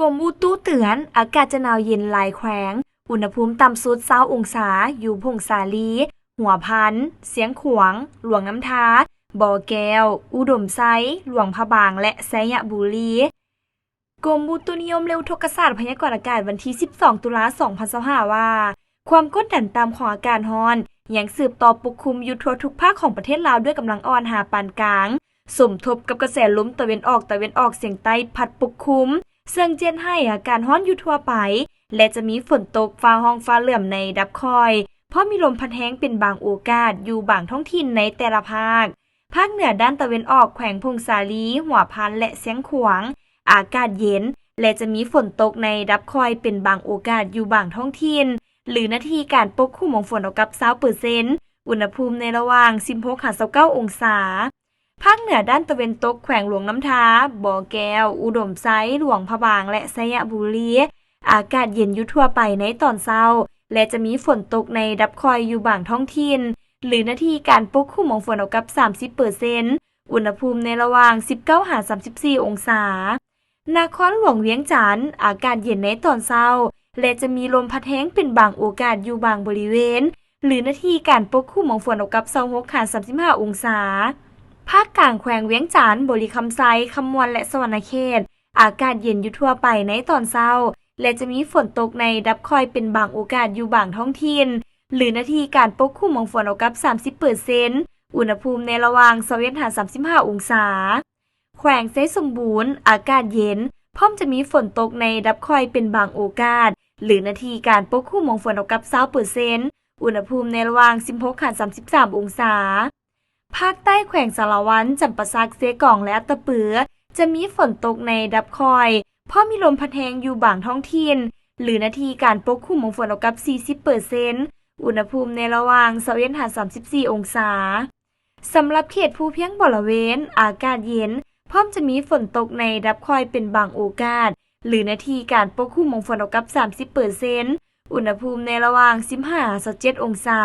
ກົມອຸຕຸເຕືອນ, ອາກາດຈະໜາວເຢັນຫຼາຍແຂວງ, ອຸນຫະພູມຕ່ຳສຸດຊາວອົງສາ, ຢູ່ຜົ້ງສາລີ, ຫົວພັນ, ຊຽງຂວາງ, ຫຼວງນ້ຳທາ, ບໍ່ແກ້ວ, ອຸດົມໄຊ, ຫຼວງພະບາງ ແລະ ໄຊຍະບູລີ. ກົມອຸຕຸນິຍົມ ແລະ ອຸທົກກະສາດ ພະຍາກອນອາກາດ ວັນທີສິບສອງ ຕຸລາ ສອງພັນຊາວຫ້າ ວ່າ ຄວາມກົດດັນຕ່ຳຂອງອາກາດຮ້ອນ ຍັງສືບຕໍ່ປົກຄຸມຢູ່ທົ່ວທຸກພາກຂອງປະເທດລາວ ດ້ວຍກຳລັງອ່ອນຫາປານກາງ, ສົມທົບກັບກະແສລົມຕາເວັນອອກ, ຕາເວັນອອກສຽງໃຕ້ພັດປົກຄຸມ, ເຊິ່ງຈະເຮັດໃຫ້ອາກາດຮ້ອນຢູ່ທົ່ວໄປ ແລະ ຈະມີຝົນຕົກ, ຟ້າຮ້ອງຟ້າເຫຼື້ອມໃນລະດັບຄ່ອຍ, ພ້ອມມີລົມພັດແຮງເປັນບາງໂອກາດ ຢູ່ບາງທ້ອງຖິ່ນໃນແຕ່ລະພາກ. ພາກເໜືອດ້ານຕາເວັນອອກ ແຂວງຜົ້ງສາລີ, ຫົວພັນ ແລະ ຊຽງຂວາງ ອາກາດເຢັນ ແລະ ຈະມີຝົນຕົກໃນລະດັບຄ່ອຍເປັນບາງໂອກາດຢູ່ບາງທ້ອງຖິ່ນ, ຫຼື ໜ້າທີ່ການປົກຄຸມຂອງຝົນເທົ່າກັບຊາວເປີເຊັນ, ອຸນຫະພູມໃນລະຫວ່າງສິບຫົກຫາຊາວເກົ້າອົງສາ. ພາກເໜືອດ້ານຕາເວັນຕົກ ແຂວງຫຼວງນ້ຳທາ, ບໍ່ແກ້ວ, ອຸດົມໄຊ, ຫຼວງພະບາງ ແລະ ໄຊຍະບູລີ ອາກາດເຢັນຢູ່ທົ່ວໄປໃນຕອນເຊົ້າ ແລະ ຈະມີຝົນຕົກໃນລະດັບຄ່ອຍຢູ່ບາງທ້ອງຖິ່ນ, ຫຼື ໜ້າທີ່ການປົກຄຸມຂອງຝົນເທົ່າກັບສາມສິບເປີເຊັນ, ອຸນຫະພູມໃນລະຫວ່າງສິບເກົ້າຫາສາມສິບສີ່ອົງສາ. ນະຄອນຫຼວງວຽງຈັນ ອາກາດເຢັນໃນຕອນເຊົ້າ ແລະ ຈະມີລົມພັດແຮງເປັນບາງໂອກາດຢູ່ບາງບໍລິເວນ, ຫຼື ໜ້າທີ່ການປົກຄຸມຂອງຝົນເທົ່າກັບຊາວຫົກຫາສາມສິບຫ້າອົງສາ. ພາກກາງແຂວງວຽງຈັນ, ບໍລິຄຳໄຊ, ຄຳມ່ວນ ແລະ ສະຫວັນນະເຂດ ອາກາດເຢັນຢູ່ທົ່ວໄປໃນຕອນເຊົ້າ ແລະ ຈະມີຝົນຕົກໃນລະດັບຄ່ອຍເປັນບາງໂອກາດຢູ່ບາງທ້ອງຖິ່ນ, ຫຼື ໜ້າທີ່ການປົກຄຸມຂອງຝົນເທົ່າກັບສາມສິບເປີເຊັນ, ອຸນຫະພູມໃນລະຫວ່າງຊາວເອັດຫາສາມສິບຫ້າອົງສາ. ແຂວງໄຊສົມບູນ ອາກາດເຢັນ, ພ້ອມຈະມີຝົນຕົກໃນລະດັບຄ່ອຍເປັນບາງໂອກາດ, ຫຼື ໜ້າທີ່ການປົກຄຸມຂອງຝົນເທົ່າກັບຊາວເປີເຊັນ, ອຸນຫະພູມໃນລະຫວ່າງສິບຫົກຫາສາມສິບສາມອົງສາ. ພາກໃຕ້ແຂວງສາລະວັນ, ຈຳປາສັກ, ເຊກອງ ແລະ ອັດຕະປື ຈະມີຝົນຕົກໃນລະດັບຄ່ອຍ, ພ້ອມມີລົມພັດແຮງຢູ່ບາງທ້ອງຖິ່ນ, ຫຼື ໜ້າທີ່ການປົກຄຸມຂອງຝົນເທົ່າກັບສີ່ສິບເປີເຊັນ, ອຸນຫະພູມໃນລະຫວ່າງຊາວເອັດຫາສາມສິບສີ່ອົງສາ. ສຳລັບເຂດພູພຽງບໍລະເວນ ອາກາດເຢັນ, ພ້ອມຈະມີຝົນຕົກໃນລະດັບຄ່ອຍເປັນບາງໂອກາດ, ຫຼື ໜ້າທີ່ການປົກຄຸມຂອງຝົນເທົ່າກັບສາມສິບເປີເຊັນ, ອຸນຫະພູມໃນລະຫວ່າງສິບຫ້າຫາຊາວເຈັດອົງສາ.